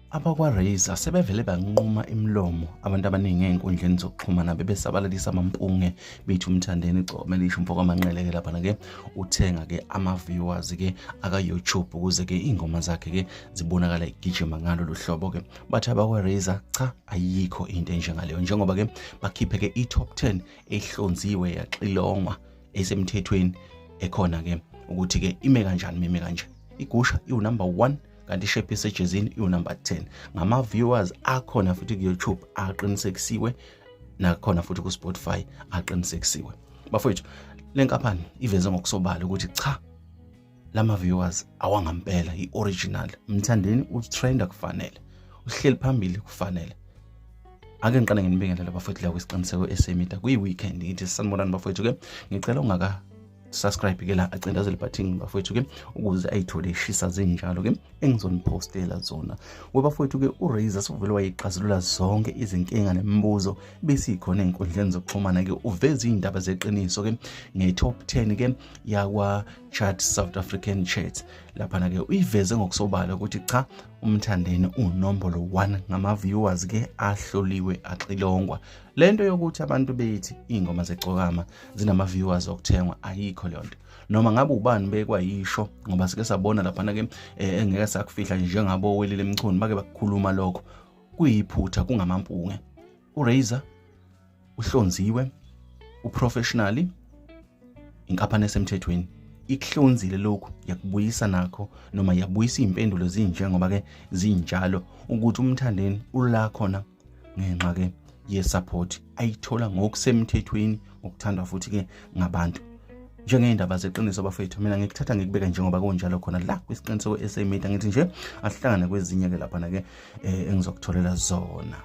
Abakwa-Razer sebevele banquma imilomo abantu abaningi ey'nkundleni zokuxhumana bebesabalalisa amampunge bethi uMthandeni Gcome lisho umfo kaManqele-ke laphana-ke uthenga-ke ama-viewers-ke aka-YouTube ukuze-ke iy'ngoma zakhe-ke zibonakale igijima ngalolu hlobo-ke. Bathi abakwa-Razer cha, ayikho into enjengaleyo njengoba-ke bakhiphe-ke i-top 10 ehlonziwe yaxilongwa esemthethweni ekhona-ke ukuthi-ke ime kanjani mime kanje. Igusha iwu-number 1 kanti ishape esejezini iwu-number 10 ngama-viewers akhona futhi ku-YouTube aqinisekisiwe nakhona futhi ku-Spotify aqinisekisiwe. Bafowethu, le nkampani iveze ngokusobala ukuthi cha, lama viewers awangampela, i-original. Mthandeni utrenda kufanele, uhleli phambili kufanele. Ake ngiqale nginibingelele bafowethu la kwisiqiniseko esemida kuyi-weekend, ngithi sanibonani bafowethu-ke. Ngicela ungaka subscribe ke la acindezele ibhathini bafowethu ke ukuze ayithole ishisa zinjalo ke engizonipostela zona. Webafowethu ke, uRazer sovele wayixazulula zonke izinkinga nemibuzo besikhona ey'nkundleni zokuxhumana ke, uveze iy'ndaba zeqiniso ke nge-top 10 ke yakwa Chart South African Chat. Laphana ke uyiveze ngokusobala ukuthi cha, uMthandeni unombolo 1 ngama-viewers ke ahloliwe axilongwa. Lento yokuthi abantu bethi iy'ngoma zegcokama zinama-viewers okuthengwa, ayikho leyo nto, noma ngabe ubani bekwayisho, ngoba sike sabona laphana-ke engeke sakufihla njengabo Welile Mchunu bake bakukhuluma lokho, kuyiphutha, kungamampunge. URazer uhlonziwe uprofessionally, inkampani esemthethweni ikuhlonzile lokhu, yakubuyisa nakho noma yabuyisa iy'mpendulo zinjengoba-ke zinjalo ukuthi uMthandeni ula khona ngenxa-ke ye-support ayithola ngokusemthethweni, ngokuthandwa futhi-ke ngabantu. Njengey'ndaba zeqiniso bafethu, mina ngikuthatha ngikubeka njengoba kunjalo khona la kwisiqiniseko esemida. Ngithi nje asihlangane kwezinye-ke laphana-ke engizokutholela zona.